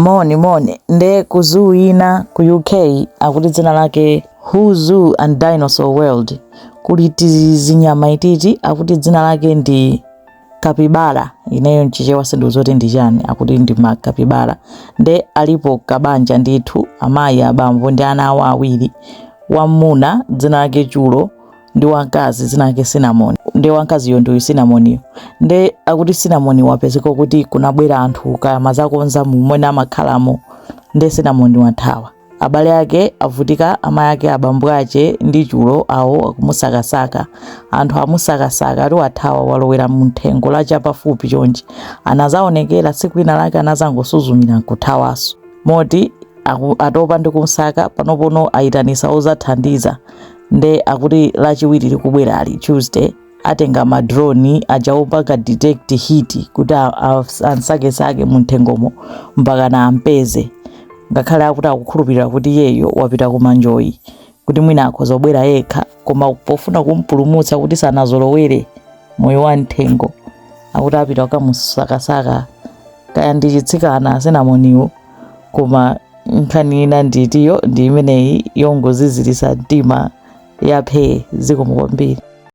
Moni moni. Nde ku zoo ina ku UK akuti dzina lake Who Zoo and Dinosaur World kuli tizinyama ititi akuti dzina lake ndi capybara. Ineyo mchichewa sindikudziwa kuti ndi chani, akuti ndi ma capybara. Nde alipo kabanja ndithu, amayi, abambo ndi ana awo awiri, wamuna dzina lake Chulo ndi wamkazi dzina lake Cinnamon. Nde wamkaziyo ndi uyu Cinnamoniyo. Nde akuti Cinnamon wapezeka kuti kunabwera anthu kaya mazakonza mumene amakhalamo, nde Cinnamon wathawa. Abale ake avutika, amayi ake, abambo ache ndi Chulo awo akumusakasaka. Anthu amusakasaka ati wathawa, walowera muthengo la chapafupi chonchi. Anazaonekera tsiku lina lake, anazangosuzumira nkuthawaso, moti atopa ndi kumsaka. Panopono ayitanisa ozathandiza. Nde akuti Lachiwiri likubwerali, Tuesday, atenga ma drone aja opanga detect heat kuti ansakesake mumthengomo mpaka na ampeze. Ngakhale akuti akukhulupirira kuti iyeyo wapita kumanjoyi, kuti mwina akhoza kubwera yekha, koma pofuna kumpulumutsa kuti sanazolowere moyo wa mthengo, akuti apita kukamusakasaka kaya ndi chitsikana Cinnamoniwo. Koma nkhani ina nditiyo ndi imeneyi yongozizirisa mtima yaphee. Zikomo kwambiri.